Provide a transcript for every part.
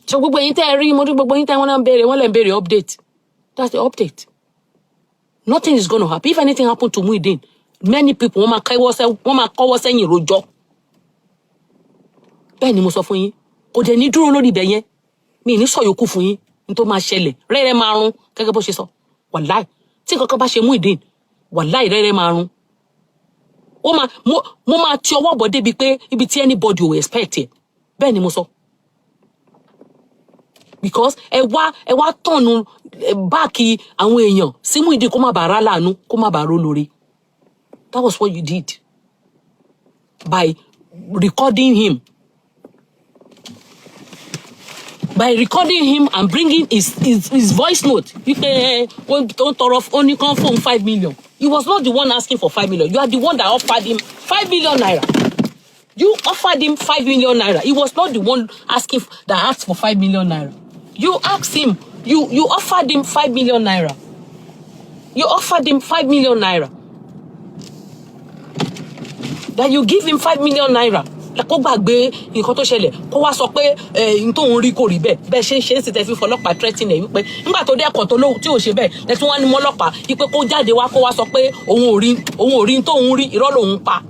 So gbogbo ẹ̀yin tẹ́ ẹ rí, mo rí gbogbo yín tẹ́ wọ́n náà ń béèrè, wọ́n lè ń béèrè update. That's the update. Nothing is gonna happen. If anything happen to Muideen, many people, wọ́n máa kọ́wọ́ sẹ́yìn rojọ́. Bẹ́ẹ̀ ni mo sọ fún yín. Kò dẹ̀ ní dúró lórí ibẹ̀ yẹn. Mi ì ní sọ yòókù fún yín ní tó máa ṣẹlẹ̀. Rẹ́rẹ́ máa rún gẹ́gẹ́ bó ṣe sọ. Wàláì, tí nǹkan kan bá ṣe Muideen, wàláì, rẹ́rẹ́ máa rún. Ó máa mo máa ti ọwọ́ bọ̀ débi pé ibi tí anybody ò expect ẹ̀. Bẹ́ẹ̀ ni mo sọ, because ẹ wá turn back àwọn èèyàn sí Muideen, kó má bàa rá láàánú, kó má bàa ró lórí. That was what you did by recording him, and bringing his voice note wípé ẹ ó ń tọrọ, ó ní kán fóun 5 million. He was not the one asking for 5 million. You are the one that offered him ₦5 million. You offered him ₦5 million. He was not the one asking that asked for ₦5 million. You asked him, you offered him ₦5 million. You offered him ₦5 million, that you give him ₦5 million kó gbàgbé nǹkan tó ṣẹlẹ̀, kó wá sọ pé ẹ n tóun rí kò rí bẹ́ẹ̀. Bẹ́ẹ̀ ṣe ń ṣe é sì tẹ́ fi fọlọ́pàá threatening ẹ̀ wípé nígbà tó dẹ́kọ̀ tó lóhùn tí ò ṣe bẹ́ẹ̀, lẹ́tún wá ní mọ́lọ́pàá wípé kó jáde wá, kó wá sọ pé òun ò rí tóun rí, irọ́ lòun pa.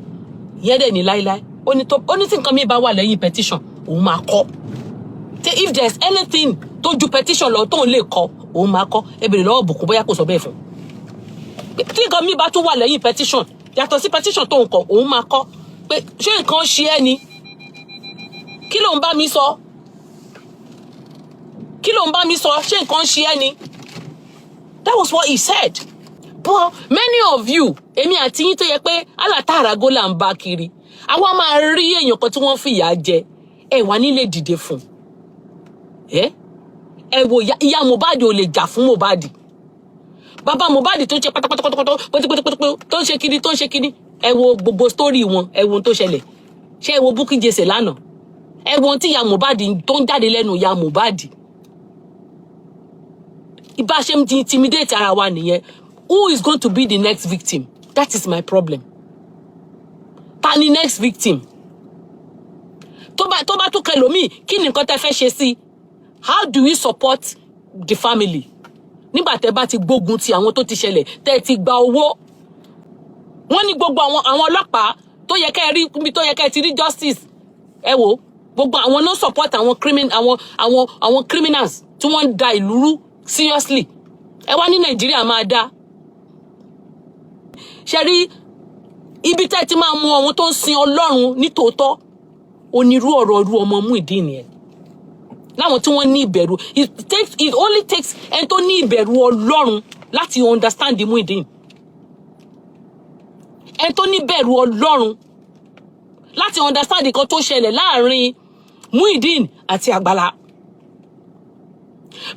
Ìyẹn dẹ̀ ní láíláí. Ó ní tí nǹkan mi bá wà lẹ́yìn petition, òun máa kọ́ tí if there is anything tó ju petition lọ tóun lè kọ, òun máa kọ. Ẹ bèrè lọ́wọ́ Bùkún bóyá kò sọ bẹ́ẹ̀ fún un. Tí nǹkan mi bá tún wà lẹ́yìn petition, yàtọ̀ sí petition tóun kọ, òun máa kọ. Pé ṣé nǹkan ṣe ẹ́ ni? Kí ló ń bá mi sọ? Kí ló ń bá mi sọ? Ṣé nǹkan ṣe ẹ́ ni? That was what he said. But many of you, èmi àti yín tó yẹ pé alátàràgó là ń bá kiri, àwa máa rí èèyàn kan tí wọ́n fìyà jẹ, ẹ wà nílé dìde fún ẹ. Ẹ wo ìyá Mohbad ò lè jà fún Mohbad. Bàbá Mohbad tó ń ṣe pátápátápátá pátápátápátá, tó ń ṣe kiri, tó ń ṣe kiri, ẹ wo gbogbo story wọn, ẹ wo ohun tó ṣẹlẹ̀. Ṣé ẹ wo Bukky Jesse lánàá? Ẹ wo ohun tí ìyá Mohbad tó ń jáde lẹ́nu ìyá Mohbad. Ìbá ṣe ń intimidate ara wa nìyẹn. Who is going to be the next victim? That is my problem. Ta ni next victim? Tó bá tún kẹlòmíì, kí ni nǹkan tẹ́ fẹ́ ṣe sí? How do we support the family nígbà tẹ́ bá ti gbógun ti àwọn tó ti ṣẹlẹ̀, tẹ́ ti gba owó? Wọ́n ní gbogbo àwọn ọlọ́pàá tó yẹ kẹ́ ẹ rí níbi tó yẹ kẹ́ ẹ ti rí justice, ẹ wò gbogbo àwọn no support àwọn crimin àwọn àwọn àwọn criminals tí wọ́n ń da ìlú rú. Seriously, ẹ wá ní Nàìjíríà máa dá. Ṣe rí ibi tẹ́ ti máa mú àwọn tó ń sin Ọlọ́run nítòótọ́, onírú ọ̀rọ̀ irú ọmọ Muyideen yẹn, láwọn tí wọ́n ní ìbẹ̀rù. It only takes ẹni tó ní ìbẹ̀rù Ọlọ́run láti understand Muyideen, ẹni tó ní ìbẹ̀rù Ọlọ́run láti understand nǹkan tó ṣẹlẹ̀ láàrin Muyideen àti Àgbàlá.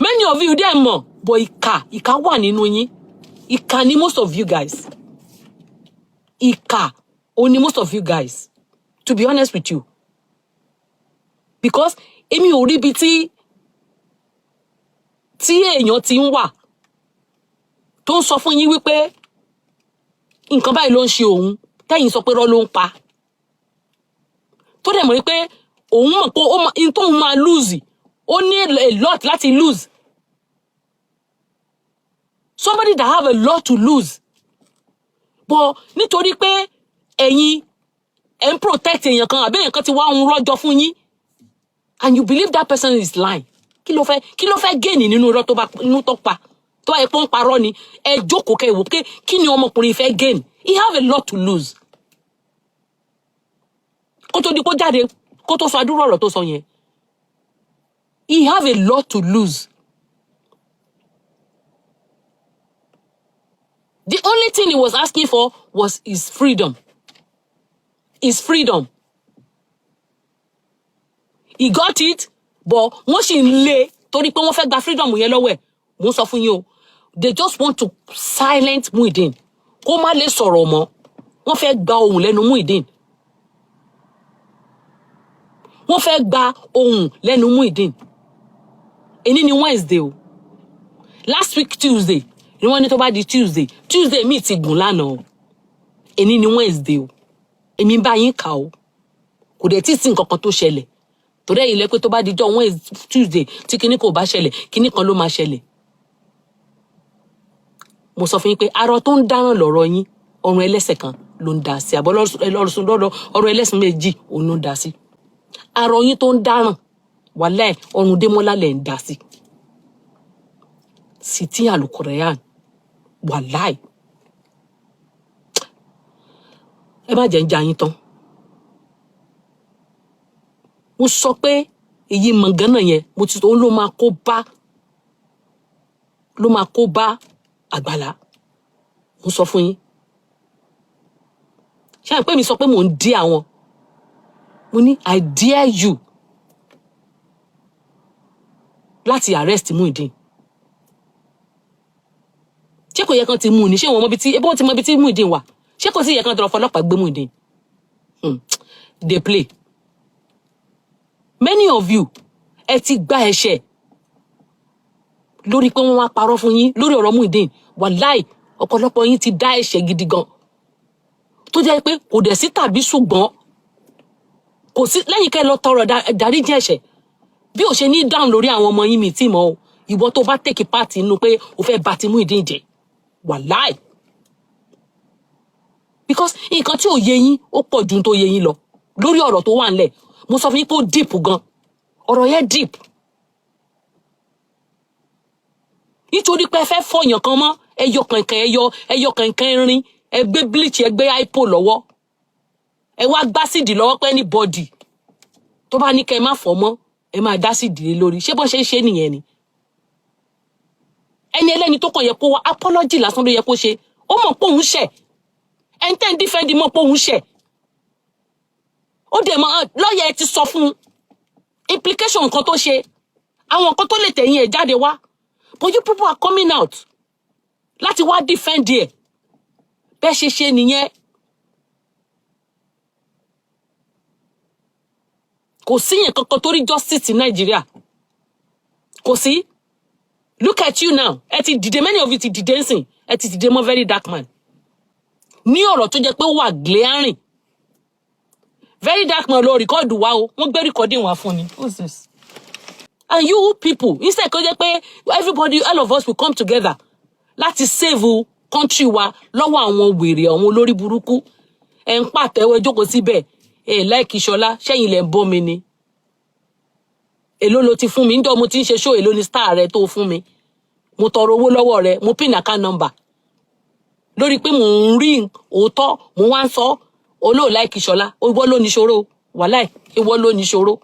Many of you dẹ̀ mọ̀, but ìkà wà nínú yín. Ìkà ni most of you guys. Ìkà ò ní most of you guys, to be honest with you, because èmi ò rí ibi tí èèyàn ti ń wà tó ń sọ fún yín wípé nǹkan báyìí ló ń ṣe òun, tẹ́yìn sọ pé rọ́ ló ń pa, tó dẹ̀ mọ̀ wípé òun mọ̀ pé ó mọ̀ in tóun máa lose. Ó ní a lot láti lose. Somebody that have a lot to lose, but nítorí pé ẹ̀yin ẹ̀ ń protect èèyàn kan, àbí èèyàn kan ti wá ń rọ́jọ́ fún yín, and you believe that person is lying. Kí ló fẹ́ gain nínú irọ́ tó bá inú tó pa, tó bá yẹ pé ó ń parọ́ ni? Ẹ jókòó kẹ́ ẹ wò pé kí ni ọmọkùnrin fẹ́ gain? He have a lot to lose. Kó tó di kó jáde, kó tó sọ adúrò ọ̀rọ̀ tó sọ yẹn, he have a lot to lose. The only thing he was asking for was his freedom, his freedom. He got it, but wọ́n sì ń lé torí pé wọ́n fẹ́ gba freedom yẹn lọ́wọ́ ẹ̀. Mo ń sọ fún yín o, they just want to silent Muyideen, kó má lè sọ̀rọ̀ mọ́. Wọ́n fẹ́ gba ohùn lẹ́nu Muyideen. Wọ́n fẹ́ gba ohùn lẹ́nu Muyideen. Èní ni Wednesday o. Last week Tuesday ni wọ́n ní tó bá di Tuesday. Tuesday míì ti gùn lánàá o. Èní ni Wednesday o. Èmi bá yín kà o, kò dẹ̀ tí ì sí nǹkan kan tó ṣẹlẹ̀. Torí ẹ̀yin lẹ pé tó bá dijọ́ Wednesday, Tuesday, tí kinní kò bá ṣẹlẹ̀, kinní kan ló máa ṣẹlẹ̀. Mo sọ fún yín pé arọ tó ń dáràn lọ́rọ̀ yín, ọrùn ẹlẹ́sẹ̀ kan ló ń dà sí, àbọ̀ lọ́rùn lọ́rọ̀ ọrùn ẹlẹ́sìn méjì òun ló ń dà sí. Arọ yín tó ń dáràn, wàláì, ọrùn Démọ́lá lẹ̀ ń dà sí sí tí àlùkùrẹ́yàn. Wàláì, ẹ má jẹ́ ń ja yín tán. Mo sọ pé èyí mọ̀gánà yẹn, mo ti òun ló máa kó bá Àgbàlá. Mo sọ fún yín, ṣé àpé mi sọ pé mò ń dí àwọn, mo ní I dare you láti arrest Muyideen. Ṣé kò yẹ kán ti mú un ní? Ṣé wọn mọ ibi tí ebi wọn ti mọ ibi tí Muyideen wà? Ṣé kò sí yẹ kán tọrọ fọlọ́pàá gbé Muyideen? Dey play. Many of you, ẹ ti gba ẹ̀ṣẹ̀ lórí pé wọ́n wá parọ́ fún yín lórí ọ̀rọ̀ Muyideen. Wàláì, ọ̀pọ̀lọpọ̀ yín ti dá ẹ̀ṣẹ̀ gidi gan, tó jẹ́ pé kò dẹ̀ sí tàbí ṣùgbọ́n, kò sí lẹ́yìn kẹ́ lọ tọrọ dáríjì ẹ̀ṣẹ̀. Bí ò ṣe ní dáhùn lórí àwọn ọmọ yín, mi tí mọ́ o. Ìwọ tó bá take part inú pé o fẹ́ bà ti Muyideen jẹ́, wàláì, because nǹkan tí ò yé yín ó pọ̀ ju tó yé yín lọ lórí ọ̀rọ̀ tó wà ńlẹ̀. Mo sọ fún yín pé ó deep gan, ọ̀rọ̀ yẹn deep, nítorí pé ẹ fẹ́ fọyàn kan mọ́ ẹyọ kankan, ẹyọ kankan rin, ẹ gbé bleach, ẹ gbé hypo lọ́wọ́, ẹ wá gbá sídìí lọ́wọ́ pé anybody tó bá ní kẹ́ ẹ má fọ́ mọ́, ẹ máa dá sídìí lé lórí. Ṣé bọ́n ṣe ń ṣe nìyẹn ni? Ẹni ẹlẹ́ni tó kàn yẹ kó wá apology lásán ló yẹ kó ṣe. Ó mọ̀ pé òun ṣẹ̀, ẹni tẹ́ ń defend mọ̀ pé òun ṣẹ̀, ó dẹ̀ mọ̀. Lọ́ọ̀yà ẹ ti sọ fún un implication nǹkan tó ṣe, àwọn nǹkan tó lè tẹ̀yìn ẹ̀ jáde wá, but you people are coming out láti wá defend ẹ̀. Bẹ́ẹ̀ ṣe ṣe nìyẹn. Kò síyàn kankan tó rí justice ní Nàìjíríà, kò sí. Look at you now. Ẹ ti dìde, many of you ti dìde nsìn, ẹ ti dìde mọ́ Very Dark Man ní ọ̀rọ̀ tó jẹ́ pé ó wà glaring. Very Dark Man lọ record wá o, wọ́n gbé recording wá fún ni. Who's this? And you people, instead kó jẹ́ pé everybody, all of us will come together láti save country wa lọ́wọ́ àwọn wèrè, àwọn olórí burúkú, ẹ̀ ń pàtẹ́wọ́, ẹ jókòó síbẹ̀. Ẹ like Ṣọlá, ṣẹ́yìn lẹ̀ ń bọ́ mi ni? Èló ló ti fún mi níjọ́ mo ti ń ṣe show? Èló ni star rẹ tó fún mi? Mo tọrọ owó lọ́wọ́ rẹ, mo pin account number lórí pé mò ń rí òótọ́, mo wá ń sọ olóò like Ṣọlá. Ìwọ ló ní ṣòro, wàláì, ìwọ ló ní ṣòro.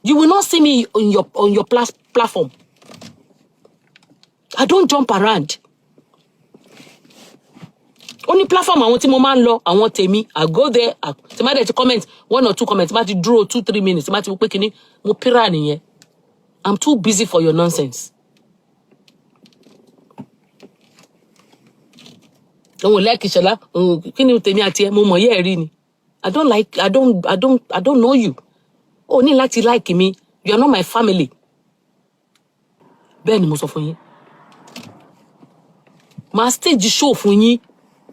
You will not see me on your platform. I don't jump around. Ó ní platform àwọn tí mo máa ń lọ, àwọn tèmi. I go there, tí má dẹ̀ ti comment one or two comments, tí má ti dúró 2-3 minutes, tí má ti wí pé kíní mo píra nìyẹn. I'm too busy for your nonsense. Òun ò like Ṣọlá òun. Kí ni tèmi àti ẹ? Mo mọ̀ yẹ́ ẹ rí ni. I don't like I don't I don't I don't know you. O ní láti like mi. You are not my family. Bẹ́ẹ̀ ni mo sọ fún yín. Màá stage show fún yín.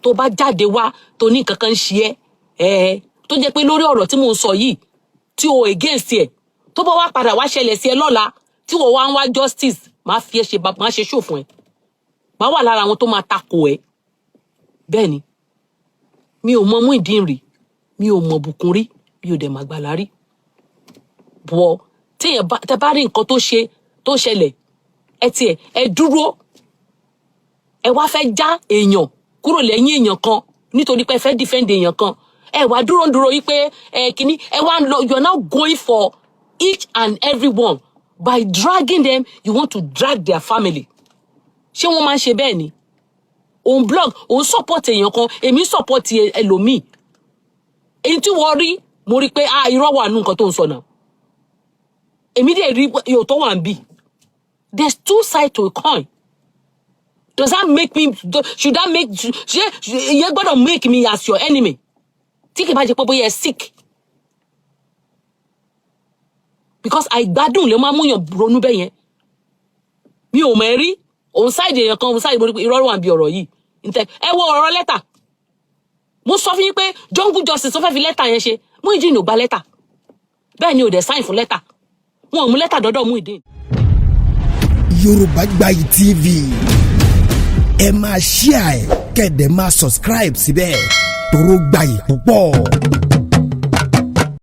Tó bá jáde wá, tó ní nǹkan kan ń ṣe ẹ́ ẹ, tó jẹ́ pé lórí ọ̀rọ̀ tí mò ń sọ yìí tí o against ẹ̀, tó bá wá padà wá ṣẹlẹ̀ sí ẹ lọ́la, tí wọ́n wá ń wá justice, máa fi ẹ ṣe, máa ṣe show fún ẹ, máa wà lára àwọn tó máa takò ẹ. Bẹ́ẹ̀ ni, mi ò mọ Muyideen rí, mi ò mọ Bùkún rí, mi ò dẹ̀ mọ Àgbàlá rí bọ̀. Téèyàn bá tẹ bá rí nǹkan tó ṣe, tó ṣẹlẹ̀, ẹ tiẹ̀ ẹ dúró, ẹ wá fẹ́ já èèyàn kúrò lẹ́yìn èèyàn kan nítorí pé ẹ fẹ́ defend èèyàn kan. Ẹ wá dúró ń dúró yìí pé ẹ kíní, ẹ wá ń lọ. You are now going for each and every one. By dragging them, you want to drag their family. Ṣé wọ́n máa ń ṣe bẹ́ẹ̀ ni? Òun blog, òun support èèyàn kan, èmi support ẹlòmíì. Èyí tí wọ́n rí, mo rí pé ah, irọ́ wà nù nǹkan tó ń sọ náà. Èmi dẹ̀ rí òótọ́ wà ń bì. There's two sides to a coin. Does that make me, should that make, ṣé ìyẹn gbọ́dọ̀ make me as your enemy? Tí kì bá jẹ́ pé bóyá ẹ sick, because àìgbádùn lè máa múyàn ronú bẹ́ẹ̀ yẹn. Mi ò mọ̀ ẹ́ rí. Òun side èèyàn kan, òun side, mo rí pé irọ́ wà bí ọ̀rọ̀ yìí. Ntẹ ẹ wo ọ̀rọ̀ lẹ́tà, mo sọ fún yín pé jungle justice tó fẹ́ fi lẹ́tà yẹn ṣe, Muyideen ò gba lẹ́tà. Bẹ́ẹ̀ ni ò dẹ̀ sign fún lẹ́tà. Wọn ò mú lẹ́tà dọ́dọ̀ Muyideen. Yorùbá Gbayì TV, ẹ máa share ẹ, kẹ́ ẹ dẹ̀ máa subscribe síbẹ̀, toró gbayì púpọ̀.